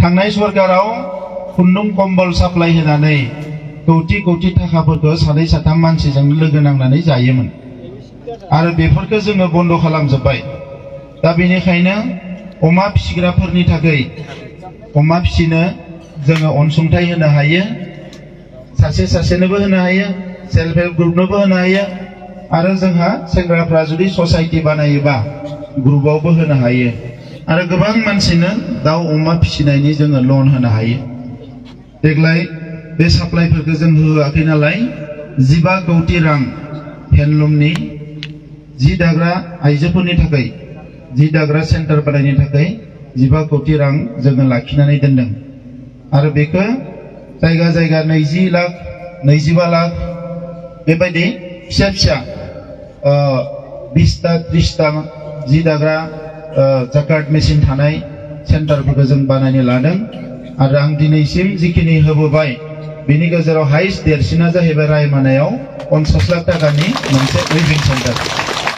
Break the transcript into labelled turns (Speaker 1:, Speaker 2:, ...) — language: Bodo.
Speaker 1: थांनाय सरकाराव खुन्दुं कम्बल साप्लाय होनानै कौटि कौटि थाखाफोरखौ सानै साथाम मानसिजों लोगो नांनानै जायोमोन आरो बेफोरखौ जोङो बन्द खालामजोब्बाय। दा बेनिखायनो अमा फिसिग्राफोरनि थाखाय अमा फिसिनो जोङो अनसुंथाइ होनो हायो, सासे सासेनोबो होनो हायो, सेल्फ हेल्प ग्रुपनोबो होनो हायो आरो जोंहा सेंग्राफ्रा जुदि ससाइटि बानायोबा ग्रुपआवबो होनो हायो आरो गोबां मानसिनो दाउ अमा फिसिनायनि जोङो लन होनो हायो। देग्लाय बे साप्लाइफोरखौ जों होआखै नालाय 15 कौटि रां हेन्डलुमनि जि दाग्रा आइजोफोरनि थाखाय जि दाग्रा सेन्टार बानायनो थाखाय 15 कौटि रां जोङो लाखिनानै दोनदों आरो बेखौ जायगा जायगा 20 लाख 25 लाख बेबायदि फिसा फिसा 20टा 30टा जि दाग्रा जाकार्ड मेसिन थानाय सेन्टारफोरखौ जों बानायनो लादों आरो आं दिनैसिम जिखिनि होबोबाय बेनि गेजेराव हाइस्ट देरसिना जाहैबाय रायमानायाव 50 लाख टाकानि मोनसे उइभिं सेन्टार।